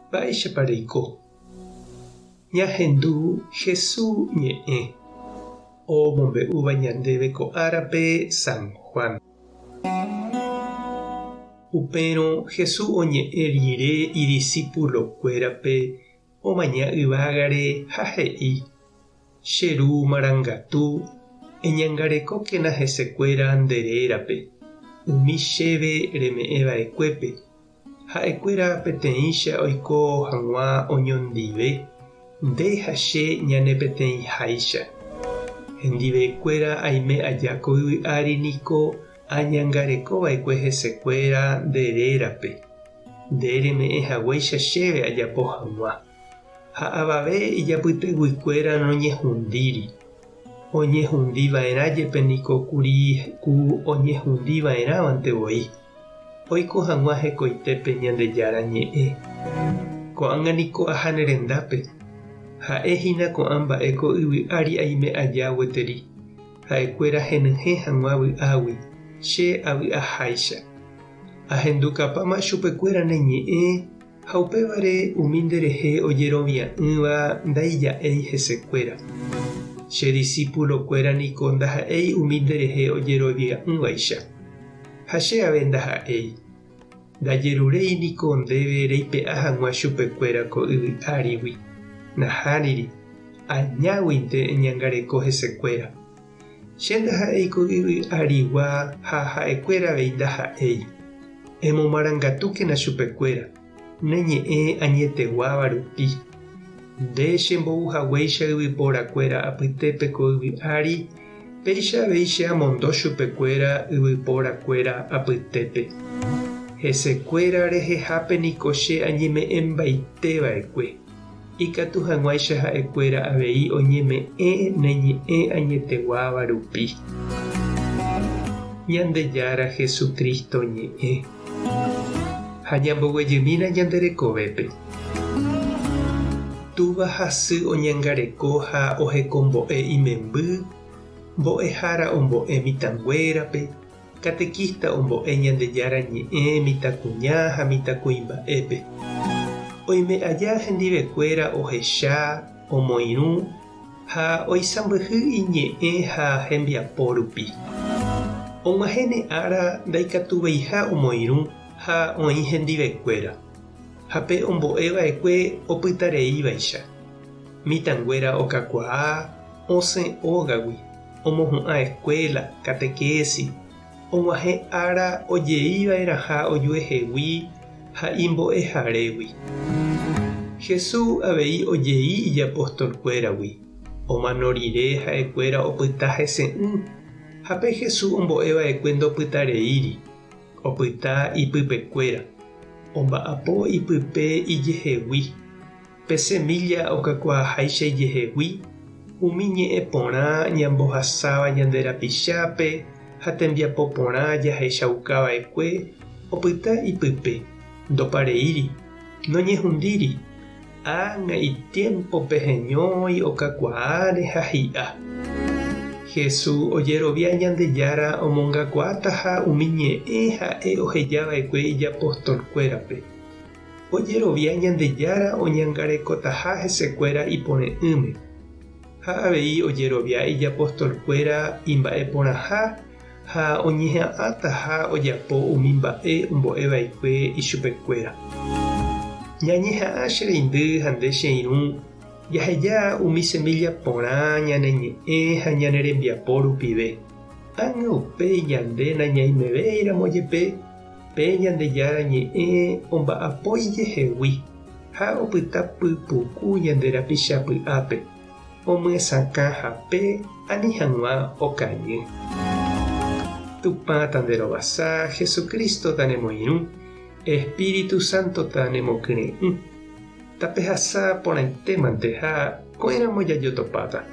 Mba'éichapa reiko? Ñahendu Hesu ñe'ẽ omombe'úva ñandéve ko árape San Juan. Upérõ Hesu oñe'ẽ rire idisípulokuérape omaña yvágare ha he'i, Che Ru marangatu, eñangarekókena hesekuéra nde rérape, umi chéve reme'ẽ va'ekuépe, Ha'ekuéra peteĩcha oiko hag̃ua oñondive, nde ha che ñane peteĩháicha. Hendivekuéra aime aja ko yvy ári niko añangareko va'ekue hesekuéra nde rérape, nde reme'ẽ haguéicha chéve ajapo hag̃ua. Ha avave ijapyteguikuéra noñehundíri. Oñehundi va'erã jepe niko kuri ku oñehundi va'erãvante voi. Oiko hag̃ua hekoitépe Ñandejára Ñe'ẽ. Ko'ág̃a niko aha ne rendápe. Ha'e hína ko'ã mba'e ko yvy ári aime aja gueteri, ha'ekuéra henyhẽ hag̃ua vy'águi, che avy'aháicha. Ahendukapáma chupekuéra ne ñe'ẽ Ha upévare umi nderehe ojerovia'ỹva ndaija'éi hesekuéra. Che disípulokuéra niko ndaha'éi umi nderehe ojerovia'ỹvaicha. Ha che ave ndaha'éi. Ndajeruréi niko ndéve reipe'a hag̃ua chupekuéra ko yvy árigui. Nahániri, añáguinte eñangareko hesekuéra. Che ndaha'éi ko yvy arigua ha ha'ekuéra avei ndaha'éi. Emomarangatúkena chupekuéra, ne ñe'ẽ añeteguáva rupi. Nde chembou haguéicha yvyporakuéra apytépe ko yvy ári, péicha avei che amondo chupekuéra yvyporakuéra apytépe. Hesekuéra rehehápe niko che añeme'ẽmbaite va'ekue. Ikatu hag̃uáicha ha'ekuéra avei oñeme'ẽ ne ñe'ẽ añeteguáva rupi. Ñandejára Jesucristo ñe'ẽ. Ha ñamboguejymína ñande rekovépe. Túva ha sy oñangareko ha ohekombo'e imemby, mbo'ehára ombo'e mitãnguérape, Catequista ombo'e Ñandejára ñe'ẽ mitãkuña ha mitãkuimba'épe. Oime aja hendivekuéra ohecha, omoirũ ha oisãmbyhy iñe'ẽ ha hembiapo rupi. Og̃uahẽne ára ndaikatuveiha omoirũ ha oĩ hendivekuéra, ha pe ombo'e va'ekue opytareívaicha. Mitãnguéra okakuaa, osẽ ógagui. Omohu'ã escuela, catequesis, og̃uahẽ ára ojeiva'erãha ojuehegui ha imbo'eharégui. Jesús avei ojei ijapostolkuéragui, omano rire ha'ekuéra opyta hese'ỹ, ha pe Jesús ombo'eva'ekue ndopytareíri, opyta ipypekuéra, omba'apo ipype ijehegui. Pe semílla okakuaaháicha ijehegui, umi ñe'ẽ porã ñambohasáva ñande rapichápe ha tembiapo porã jahechauka va'ekue opyta ipype, ndopareíri, noñehundíri, ág̃a itiémpope heñói okakuaáre ha hi'a. Jesús ojerovia Ñandejára omongakuaátaha umi ñe'ẽ ha'e oheja va'ekue ijapostolkuérape. Ojerovia Ñandejára oñangarekotaha hesekuéra ipore'ỹme, ha avei ojerovia ijapostolkuéra imba'eporãha ha oñeha'ãtaha ojapo umi mba'e ombo'eva'ekue ichupekuéra. Ñañeha'ã che reindy ha nde che irũ jaheja umi semilla porã ñane ñe'ẽ ha ñane rembiapo rupive. Ág̃a upéi ñande nañaimevéiramo jepe, Pe Ñandejára Ñe'ẽ omba'apo ijehegui ha opyta pypuku ñande rapicha py'ápe, omyesakã hape ani hag̃ua okañy. Tupã tanderovasa, Jesucristo tanemoirũ, Espíritu Santo tanemokyre'ỹ. Tapehasa porãitémante ha ko'ẽramo jajotopáta.